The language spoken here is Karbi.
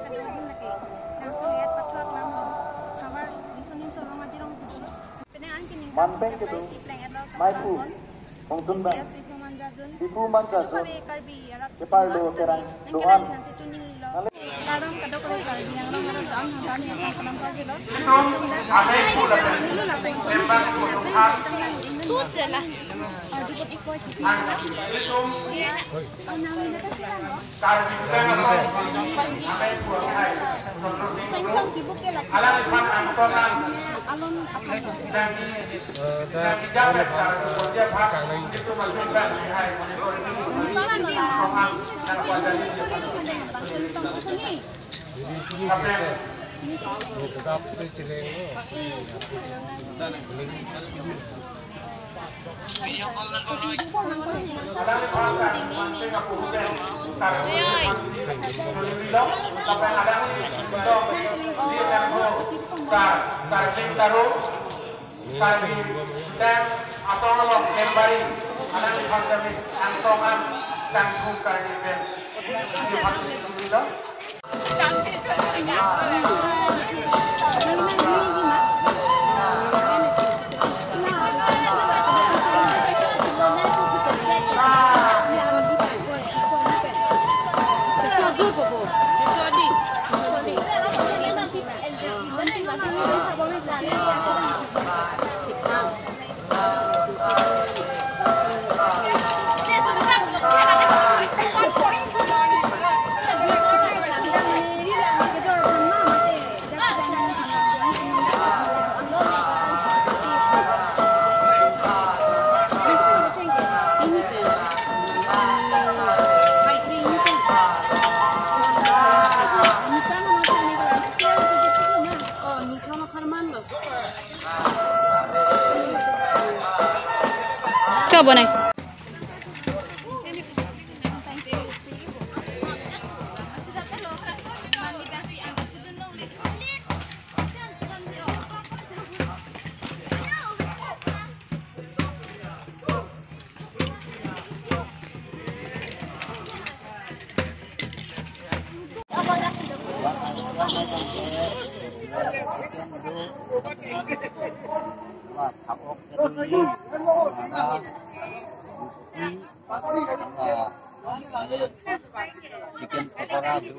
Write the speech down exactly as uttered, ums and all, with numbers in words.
Nangso liat patlak lam lo. Havar lisonin cholong ajirong jidul. Penang an kining Manteng kedo. Isi pleng erlo Maipu. Kapalan pon. Hongtun bang. C S Dipu Manja Jun. Dipu Manja Jun. Kepar lo terang doan. Karam kadokave Karbi Anglong arat jam hangdam yang kalam pagi lo. Sut sela. Jadi sini sih, tetap sih cileng lo. Cileng. Karbi, dan atong along Kembari, alang pangkami angtongan, tangkung Karbi pen. Coba nih. Chicken pakora do.